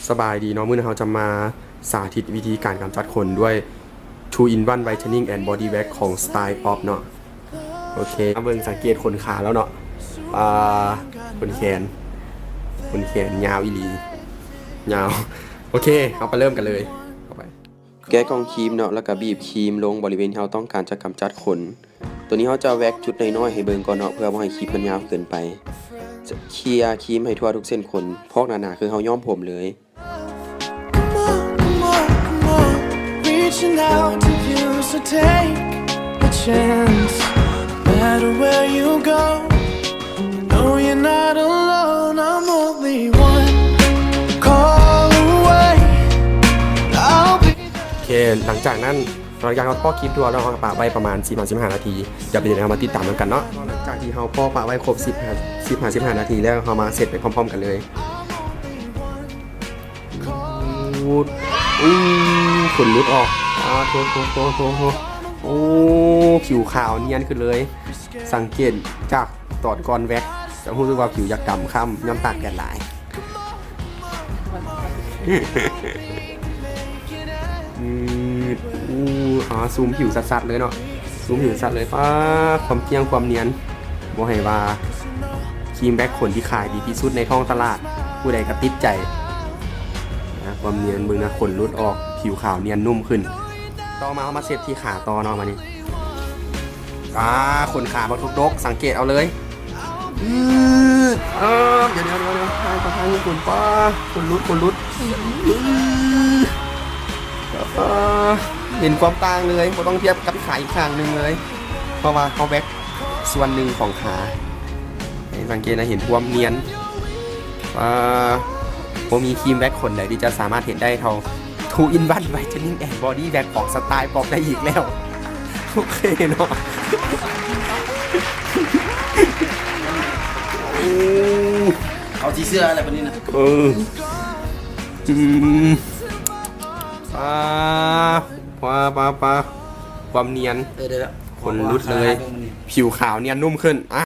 ສະບາຍດີເນາະ, ມື້ນີ້ເຮົາຈະມາສາທິດວິທີການກຳຈັດຂົນດ້ວຍ Two in One Whitening and Body Wax ຂອງ Style Pop ເນາະ. ໂອເຄ ມາເບິ່ງ ສັງເກດຂົນຂາລາວເນາະ. ອ່າ ຂົນແຂນ ຂົນແຂນຍາວອີ່ຫຼີ ຍາວ. ໂອເຄ ເຮົາໄປເລີ່ມກັນເລີຍ. ເຂົ້າໄປ ແກະກ່ອງຄຣີມເນາະ ແລ້ວກະບີບຄຣີມລົງບໍລິເວນທີ່ເຮົາຕ້ອງການຈະກຳຈັດຂົນ. ໂຕນີ້ເຮົາຈະແວັກຈຸດນ້ອຍໆໃຫ້ເບິ່ງກ່ອນເນາະ ເພື່ອບໍ່ໃຫ້ຄລິບມັນຍາວເກີນໄປ. ເຄຍຄຣີມໃຫ້ທົ່ວທຸກເສັ້ນຂົນ ພອກໜາໆຄືເຮົາຍ້ອມຜົມເລີຍ. Come on, come on, come on. Reaching out to you, so take a chance. No matter where you go, know you're not alone. I'm only one call away. I'll be ໂອເຄ ຫຼັງຈາກນັ້ນ ຫຼັງຈາກເຮົາພອກຄຣີມທົ່ວແລ້ວ ເຮົາກະປະໄວ້ປະມານສິບຫາສິບຫ້ານາທີ. ດຽວໄປເບິ່ງເຮົາມາຕິດຕາມນຳກັນເນາະ. ຫຼັງຈາກທີ່ເຮົາພອກປະໄວ້ຄົບສິບ ສິບຫາສິບຫ້ານາທີແລ້ວ ເຮົາມາເຊັດໄປພ້ອມໆກັນເລີຍ. ໂອ້ ໂອ້ ຂົນຫຼຸດອອກ. ອາ ໂທ ໂທ ໂທ ໂທ ໂທ. ໂອ້ ຜິວຂາວນຽນຂຶ້ນເລີຍ. ສັງເກດຈາກຕອນກ່ອນແວັກ ຈະຮູ້ສຶກວ່າຜິວຢາກດຳຄ້ຳ ຍ້ອນຕາກແດດຫຼາຍ. ອືມ ໂອ້ ອາ ຊູມຜິວຊັດໆເລີຍເນາະ ຊູມຜິວຊັດເລີຍ. ປ້າ ຄວາມກ້ຽງຄວາມນຽນ ບໍ່ໃຫ້ວ່າຄຣີມແວັກຂົນທີ່ຂາຍດີທີ່ສຸດໃນທ້ອງຕະຫຼາດ ຜູ້ໃດກະຕິດໃຈນະ ຄວາມນຽນ. ເບິ່ງນະ ຂົນຫຼຸດອອກ ຜິວຂາວນຽນນຸ້ມຂຶ້ນ. ຕໍ່ມາເຮົາມາເຊັດທີ່ຂາຕໍ່ເນາະ ບາດນີ້. ອາ ຂົນຂາບັກດົກໆ ສັງເກດເອົາເລີຍ. ອື ເອີ ດຽວໆໆໆ ທາງ ທາງ ຂົນ ປ້າ ຂົນຫຼຸດ ຂົນຫຼຸດ. ອື ເອີ ເຫັນຄວາມຕ່າງເລີຍ ບໍ່ຕ້ອງທຽບກັບຂາອີກຂ້າງໜຶ່ງເລີຍ ເພາະວ່າເຮົາແວັກສ່ວນໜຶ່ງຂອງຂາ. ໃຫ້ສັງເກດນະ ເຫັນຄວາມນຽນ. ອາ ບໍ່ມີຄຣີມແວັກຂົນໃດທີ່ຈະສາມາດເຮັດໄດ້ເທົ່າ Two in One Whitening and Body Wax ຂອງ Style Pop ໄດ້ອີກແລ້ວ. ໂອເຄເນາະ. ໂອ້ ເຂົາຊິເຊື່ອແຫຼະບາດນີ້ນະ. ເອີ ອືມ ປາ ປາ ປາ ປາ ຄວາມນຽນ. ເອີ ໄດ້ແລ້ວ ຂົນຫຼຸດເລີຍ ຜິວຂາວນຽນນຸ້ມຂຶ້ນ. ອາ